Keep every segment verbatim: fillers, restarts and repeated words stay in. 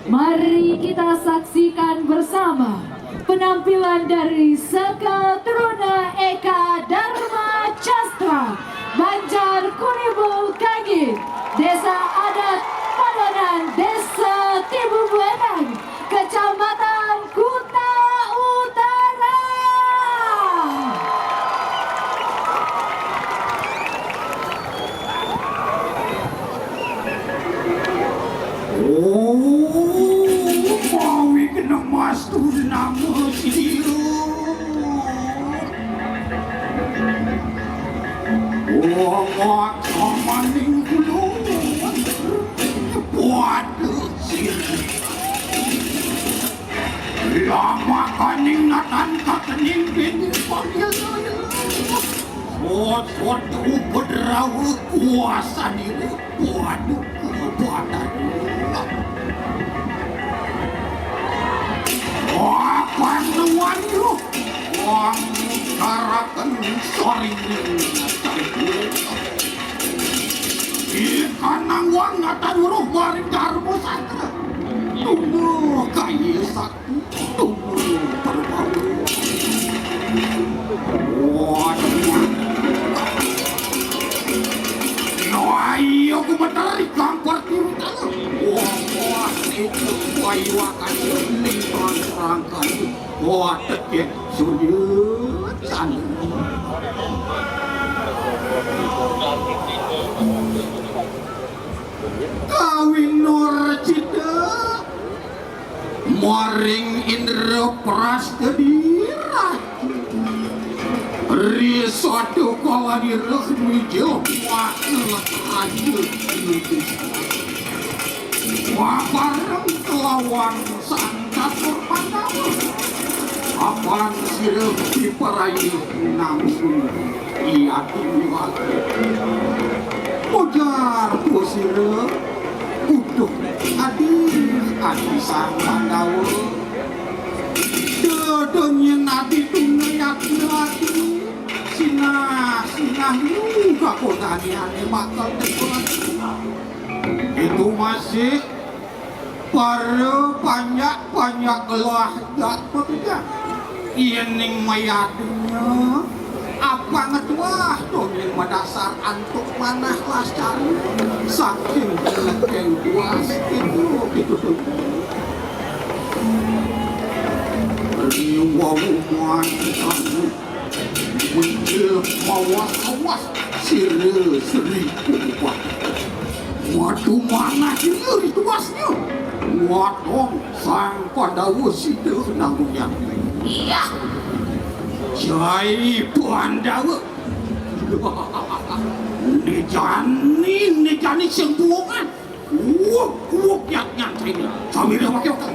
Mari kita saksikan bersama penampilan dari Saka Truna Eka Dharma Castra, Banjar Kuribo Kangin, Desa Adat Padonan, Desa Tibu Buenang, Kecamatan Kuta Utara. Oh, mawi kena mastu nama sira. Oh, mak samaning kula. Waduh, sira. Lama kaning natan katening bini panggil. Sosot upedrawa kuasa diri. Waduh, kekuatan. Apa nuan lu? Wang karaken soring. Ikan nang wang ngatan weruh maring Darma Sastra. Tunggu kayi sakti. Ayo ku materi kampar tiru tanah. Wah, wah, itu wayuakan ning terang-terangkan. Wah, tekek sulit sana. Kawin nur cita. Maring Indra Prastedi Ratu. Ri satu kawanira nuju wakil raja nuju. Wabareng kelawan sang catur Pandawa. Apan sira diparayuh nangsu. Iya, ujar Pusira. Uduh, adi, adi sang Pandawa. Dada nyen adi tuna yatna adi. Sinah, sinah lu kakodane ane bakal teko. Itu masih para panjak-panjak gelah dak pepidah. Yening mayadnya apa ngetuah to ning madasar antuk manah lascar saking kelekeng kuas itu itu tuh. Riwau muan Wingkil mawas-awas sira Sri Kumbang. Waduh, manah sira rituasnya. Waduh, sang Pandawa sida nanggungan. Iya. Jai Pandawa. Nejani, nejani sing buungan. Uwuk, uwuk, yak, nyantai. Samira pakai otak.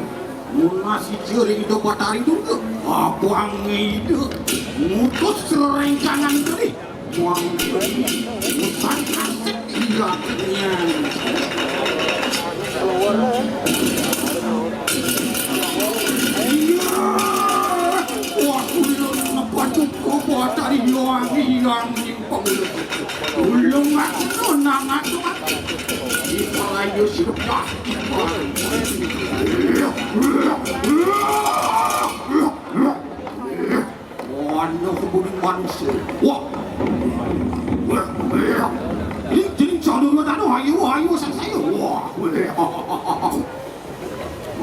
Munas ija ring Ida Batari Durga. Abang Ida. Ngutus serencangan gede. Wang gede. Usan asik iya. Iya. Wah, kulo ngepatuk ke Batari Hyang, Hyang, nying pangulo. Ulung aku nang aku. Ipalayu sirup dah. Wano kemudian manusia. Wah. Ini jadi jalur tanu ayu ayu sang saya. Wah.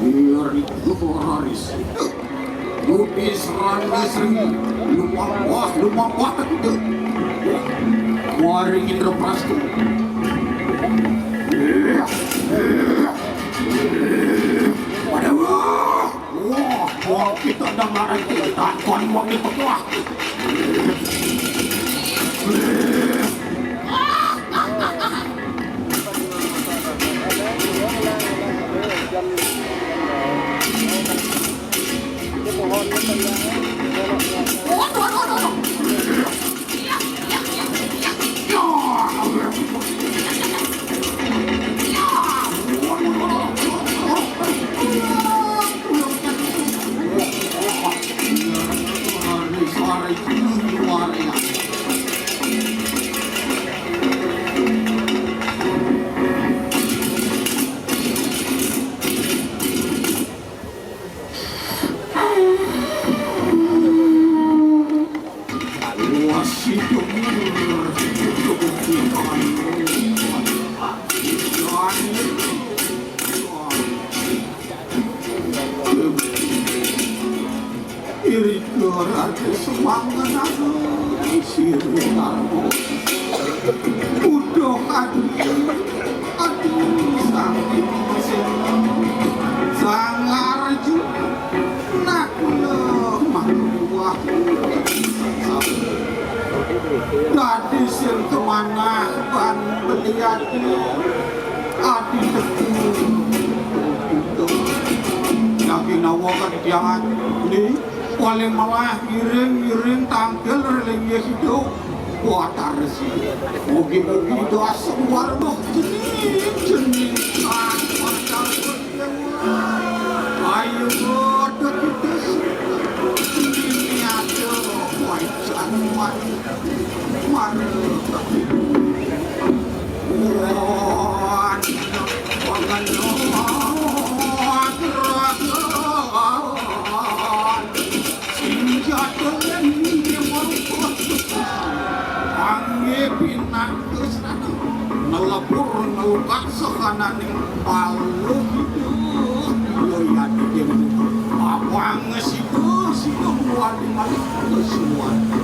Iri gororis. Yudis Rangga Sri. Lumambah, lumambah kita. Waring Indra Prastu. Pada wah. Wah, wah, kita dengar itu. Takon wong itu wah. Ora kesuwangan aku sirih karbo. Uduh adi, aduh sakit mesin. Sang Arju, nak kula mangkuwah. Dadi sing kemanah ban beli adi, adi teku. Yakin awak kadiangan ni paling malah ngiring-ngiring tangkil reling ya hidup. Kuatar sih. Mugi-mugi doa semua roh jening-jening. Ayo, kita sih. Ini ada wajah mari. Mari. Wah, pangan. Sing jatuh lan nggih murukut. Kangge pinanggih srana nglebur nglukak sahananing palu hidup. Lo yadi dewe. Abang situ, situ wadi malih kesuwan.